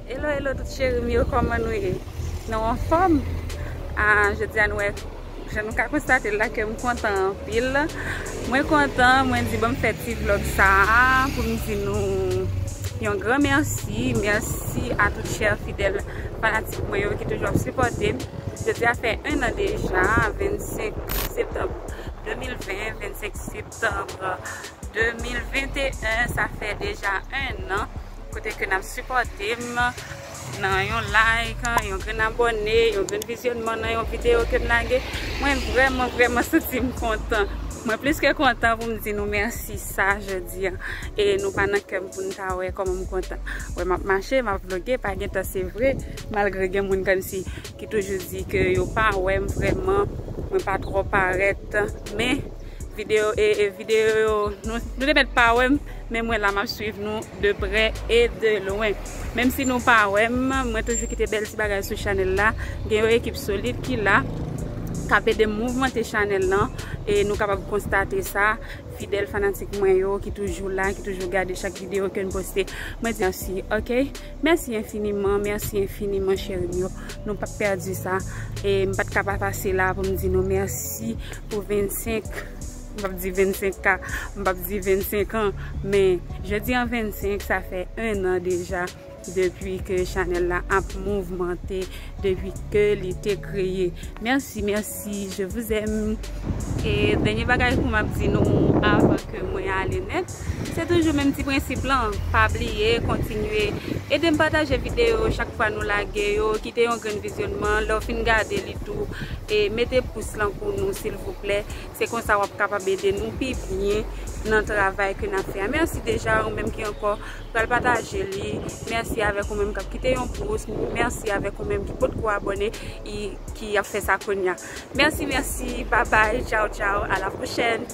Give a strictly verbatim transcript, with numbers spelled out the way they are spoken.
Hello, hello, tout cheri m yo, kòman nou ye? Nou anfòm? Ah, jodi a nou wè, jan nou ka konstate l la, ke m kontan anpil. Mwen kontan, mwen di ban m fè ti vlòg sa a pou m di nou yon gran mèsi. Mèsi a tout chè fidèl fanatik mwen yo ki toujou ap sipòte m. Jodi a fè en an deja, vennsenk septanm de mil ven, vennsenk septanm de mil venteyen, sa fè deja en an kote ke n ap sipòte m nan yon like, yon grenn abòne, yon grenn vizyònman nan yon videyo ke m lage. Mwen vrèman, vrèman santi m kontan. Mwen plis ke kontan pou m di nou mèsi sa jodi a. E nou pa nan kè m pou n ta wè kòman m kontan. Wè m ap mache, m ap vloge, pa gen tan se vre, malgre gen moun kòmsi ki toujou di ke yo pa wè m vrèman, mwen pa twò parèt, men videyo, e, e videyo yo, nou, nou te mèt pa wè m, men mwen la m ap swiv nou de prè e de lwen. Menm si nou pa wè m, mwen toujou kite bèl ti bagay sou chanèl la. Gen yon ekip solid ki la, k ap ede m mouvmante chanèl lan, e nou kapab konstate sa. Fidèl fanatik mwen yo ki toujou la, ki toujou gade chak videyo ke n poste, mwen di mèsi, ok? Mèsi enfiniman, mèsi enfiniman, cheri m yo. Nou p ap pèdi sa. E m pa t ka pa pase la pou m di nou mèsi pou vennsenk, m p ap di vennsenk K, m p ap di vennsenk an, men jodi an vennsenk, sa fè en an deja depi ke chanèl la ap mouvmante, depi ke li te kreye. Mèsi, mèsi, je vous aime. E dènye bagay pou m ap di nou avan ke mwen ale nèt, se toujou menm ti prensip lan. Pa bliye, kontinye ede m pataje videyo chak fwa nou lage yo, kite yon grenn vizyònman, lè w fin gade li tou, e mete pous lan pou nou, silvouplè. Se konsa w ap kapab ede nou pi byen nan travay ke n ap fè a. Mèsi deja, ou menm ki ankò pral pataje li. Mèsi avèk ou menm k ap kite yon pous. Mèsi avèk ou menm ki potko abòne, e ki ap fè sa kounye a. Mèsi, mèsi. Bye bye. Tchao, tchao. À la prochaine.